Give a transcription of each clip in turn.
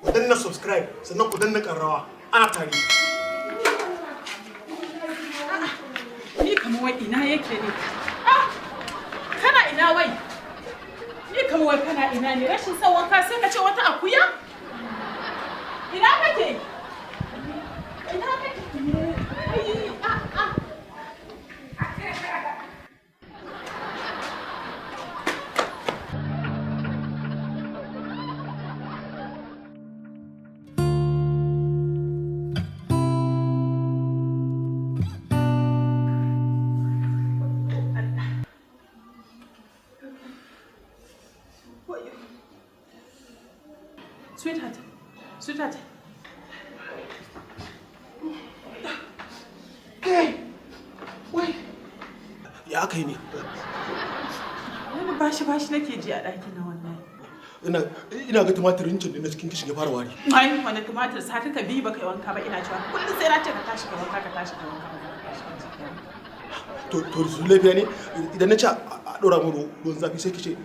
Ku danna subscribe sannan ku danna ƙararrawa. Ana tare. Ni kamar wai ina yake ne? Ah! Kana ina wai? Ni kamar wai kana ina ne? Rashin son wanka sai ka ce wata akuya? Ina kake? Ina kake? Ai, ah, ah. Sweetheart, sweetheart. Kai! Wai! Ya aka yi ne? Wani bashi nake ji a ɗakin na wannan. Ina ga tumatirin can na cikin kishin ya fara wari. Ai, wani tumatir satin ka biyu baka yi wanka ba ina cewa kullum sai na ce ka tashi ka wanka ka tashi ka wanka ka tashi ka wanka. To su lafiya ne idan na ce a ɗora min ruwan zafi sai ki ce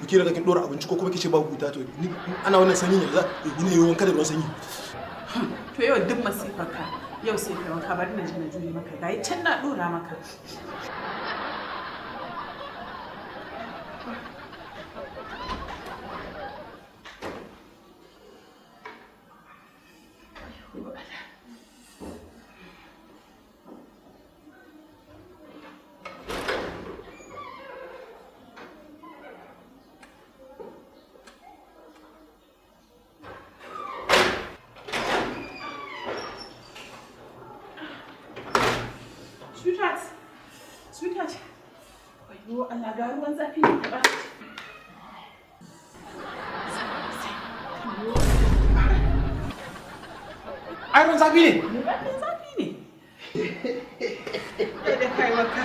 ki riga kin ɗora abinci ko kuma ki ce babu wuta to ni ana wannan sanyi ne za ni yi wanka da ruwan sanyi. To yau duk masifarka yau sai kai wanka bari na je na juye maka gayi can na ɗora maka. Sweetheart, sweetheart, wayo Allah ga ruwan zafi ne ba. Ai ruwan zafi ne? Ruwan zafi ne. Kai da kai wanka,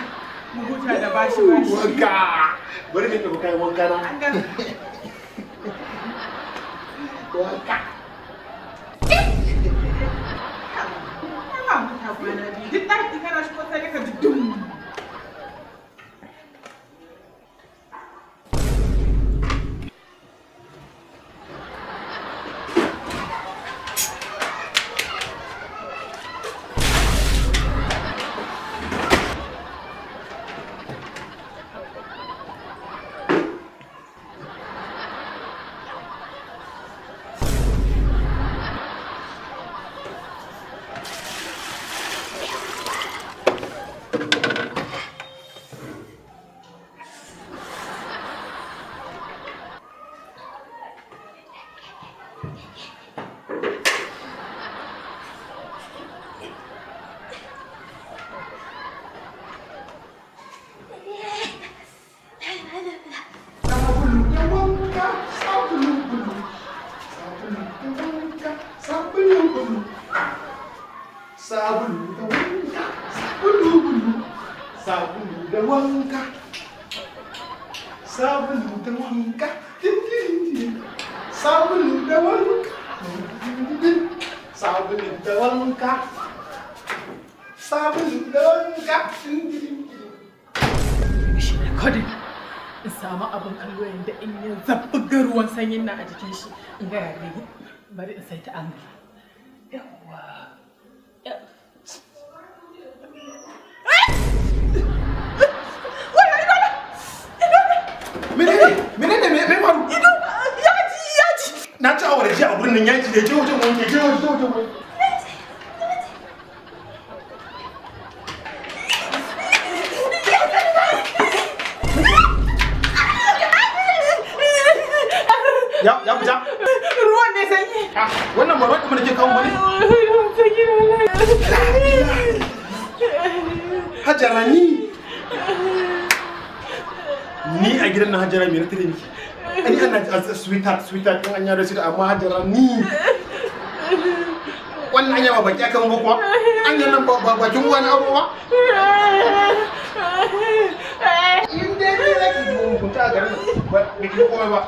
mu huta da bashi bashi. Wanka! Bari ne ka kai wanka na. An gama. Wanka. Ana huta kwana biyu. Duk ɗaki kana shigo sai ka ji dum. Sabulu da wanka, sabulu bulu, sabulu da wanka, sabulu da wanka, sabulu da wanka, sabulu da wanka, sabulu da wanka. Shi recording. In samu abin kallo yanda in ya zabbuga ruwan sanyin nan a jikin shi in ga ya gani. Bari in saita angle. Yawwa. Menene me faru? Yaji. Na ci awar jiya a gurin nan yaji ne je wajen wanke je wajen wanke. Ya fita? Ruwan ne sanyi. Wannan ba ruwan da ke kawo bane? Ruwan sanyi wallahi. Hajara ni. Ni a gidan nan Hajara me na tare miki? Ani ana sweetheart sweetheart in an yaro sweetheart amma Hajara ni. Wannan anya ba baki aka mun ba kuwa? Anya nan ba bakin wani abu ba? In dai ni zaki yi mugunta a garin nan ba ki komai ba.